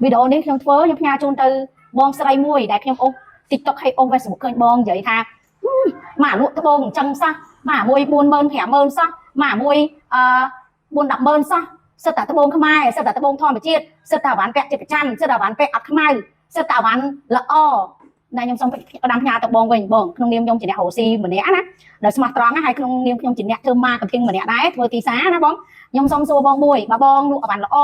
វីដេអូនេះខ្ញុំធ្វើខ្ញុំផ្ញើជូនទៅបងស្រីមួយដែលខ្ញុំអូស TikTok ហើយអូស Facebook ឃើញបងនិយាយថាម៉ាលក់ត្បូងអញ្ចឹងសោះម៉ាមួយ40000 50000សោះម៉ាមួយអឺ4 100000សោះសិតតែត្បូងខ្មែរសិតតែត្បូងធម្មជាតិសិតតែអវ៉ាន់ពាក់ជាប្រចាំសិតតែអវ៉ាន់ពាក់អត់ខ្មៅសិតតែអវ៉ាន់ល្អណាខ្ញុំសូមផ្ដាំផ្ញើទៅបងវិញបងក្នុងនាមខ្ញុំជាអ្នករកស៊ីម្នាក់ណាដែលស្មោះត្រង់ណាហើយក្នុងនាមខ្ញុំជាអ្នកធ្វើ marketing ម្នាក់ដែរធ្វើទីផ្សារណាបងខ្ញុំសូមសួរបងមួយបើបងលក់អវ៉ាន់ល្អ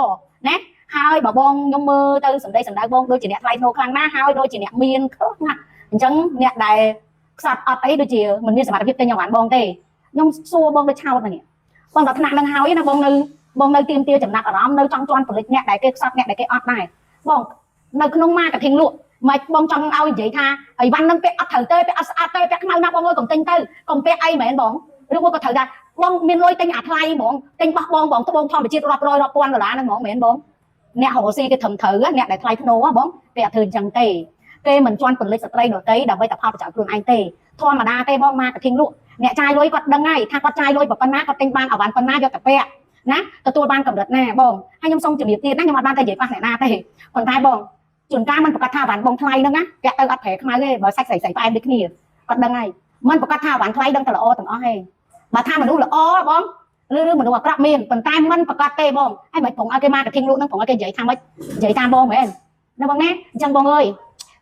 ណាហើយបើបងខ្ញុំមើលទៅសម្ដីសម្ដៅបងដូចជាអ្នកថ្លៃថ្នូរខ្លាំងណាស់ហើយដូចជាអ្នកមានខ្លាំងណាស់អញ្ចឹងអ្នកដែលខ្សត់អត់អីដូចជាមិនមានសមត្ថភាពទិញអវ៉ាន់បងទេខ្ញុំសួរបងដូចឆោតហ្នឹងបងដល់ថ្នាក់ហ្នឹងហើយណាបងនៅបងនៅទៀមទាចំណាប់អារម្មណ៍នៅចង់ជន់ផលិតអ្នកដែលគេខ្សត់អ្នកដែលគេអត់ដែរបងនៅក្នុង marketing លក់មិនបងចង់ឲ្យនិយាយថាអីវ៉ាន់នឹងពាក់អត់ត្រូវទេពាក់អត់ស្អាតទេពាក់ខ្មៅណាស់បងអើយកុំទិញទៅកុំពាក់អីមែនបងឬមួយក៏ត្រូវថាបងមានលុយទិញអាថ្លៃហ្មងទិញបោះបងបងត្បូងធម្មជាតិរាប់រយរាប់ពាន់ដុល្លារហ្នឹងហ្មងមែនបងអ្នករកស៊ីគេត្រឹមត្រូវអ្នកដែលថ្លៃធ្នូបងគេអត់ធ្វើអញ្ចឹងទេគេមិនជន់ពលិចស្ត្រីដទៃដើម្បីតែផលប្រយោជន៍ខ្លួនឯងទេធម្មតាទេបង marketing លក់អ្នកចាយលុយគាត់ដឹងហើយថាគាត់ចាយលុយប៉ុណ្ណាគាត់ទិញបានអវ៉ាន់ប៉ុណ្ណាយកទៅពាក់ណាទទួលបានកម្រិតណាបងហើយខ្ញុំសូមជំរាបទៀតណាខ្ញុំអត់បានតែនិយាយប៉ះអ្នកណាទេប៉ុន្តែបងជួនកាលមិនប្រកាសថាអវ៉ាន់បងថ្លៃហ្នឹងណាពាក់ទៅអត់ប្រែខ្មៅទេបើសាច់ស្រីស្រីផ្អែមដូចគ្នាគាត់ដឹងហើយមិនប្រកាសថាអវ៉ាន់ថ្លៃដឹងតែល្អទាំងអស់ទេបើថាមនុស្សល្អបងឬឬមនុស្សអាក្រក់មានប៉ុន្តែមិនប្រកាសទេបងហើយមិនប្រងឲ្យគេ marketing លក់ហ្នឹងប្រងឲ្យគេនិយាយថាម៉េចនិយាយតាមបងមែនណាបងណាអញ្ចឹងបងអើយ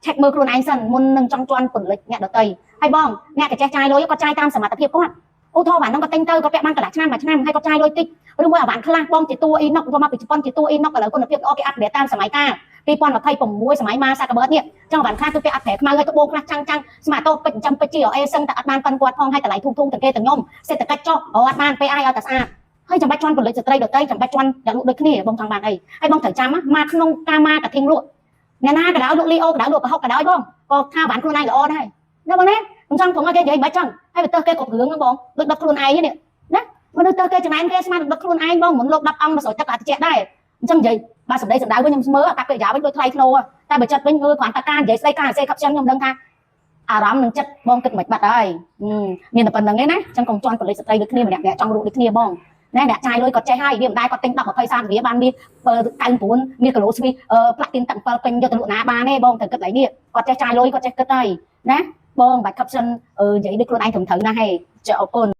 ឆែកមើលខ្លួនឯងសិនមុននឹងចង់ជន់ពន្លិចអ្នកដតីហើយបងអ្នកកចេះចាយលុយគាត់ចាយតាមសមត្ថភាពគាត់ឧទាហរណ៍អាហ្នឹងគាត់ទិញទៅគាត់ពាក់បានកន្លះឆ្នាំមួយឆ្នាំហើយគាត់ចាយលុយតិចឬមួយអាវ៉ាន់ខ្លះបងជាតួអ៊ីណុកយកមកពីជប៉ុនជាតួអ៊ីណុកឥឡូវគុណភាពល្អគេupdate តាមសម័យកាល2026សម័យម៉ាសាកបឺតនេះចង់អាវ៉ាន់ខ្លះគឺពាក់អត់ប្រែខ្មៅហើយត្បូងខ្លះចាំងចាំងស្មាតូពេជ្រចាំពេជ្រ GRA សឹងតែអត់បានប៉ិនគាត់ផងហើយតម្លៃធូរធូរទាំងគេទាំងខ្ញុំសេដ្ឋកិច្ចចុះអត់បានពេលអាយឲ្យតែស្អាតហើយចាំបាច់ជន់ពលិចស្ត្រីដតីចាំបាច់ជន់អ្នកលក់ដូចគ្នាបងចង់បានអីហើយបងត្រូវចាំមកក្នុងការ marketing លក់អ្នកណាក៏ដោយលក់លីអូក៏ដោយលក់ប្រហុកក៏ដោយបងក៏ថាបានខ្លួនឯងល្អដែរណាបងណាខ្ញុំចង់ផងឲ្យគេនិយាយមិនចឹងហើយបើទៅគេគ្រប់រឿងហ្នឹងបងដូចដុតខ្លួនឯងនេះណាមនុស្សទៅគេចំណែនគេស្មានដុតខ្លួនឯងបងមុនលោក10អង្គមកស្រោចទឹកអាតិចដែរអញ្ចឹងនិយាយបាទសម្ដីសម្ដៅវិញខ្ញុំមើលអាកប្បកិរិយាវិញដូចថ្លៃធ្នូតែបើចិត្តវិញគឺគ្រាន់តែការនិយាយស្ដីការសរសេរ caption ខ្ញុំដឹងថាអារម្មណ៍នឹងចិត្តបងគិតមិនបាត់ហើយមានតែប៉ុណ្្នឹងឯណាអញ្ចឹងកុំជន់ផលិតស្ត្រីដូចគ្នាម្នាក់ម្នាក់ចង់រੂដូចគ្នាបងណែអ្នកចាយលុយគាត់ចេះហើយវាមិនដែរគាត់ទិញ10 20 30រៀលបានមាស99មាសគីឡូស្វីផ្លាទីនទឹក7ពេញយកទៅលក់ណាបានទេបងត្រូវគិតឡើយនេះគាត់ចេះចាយលុយគាត់ចេះគិតហើយណាបងបាច់ caption និយាយដូចខ្លួនឯងត្រឹមត្រូវណាស់ហេចាអរគុណ។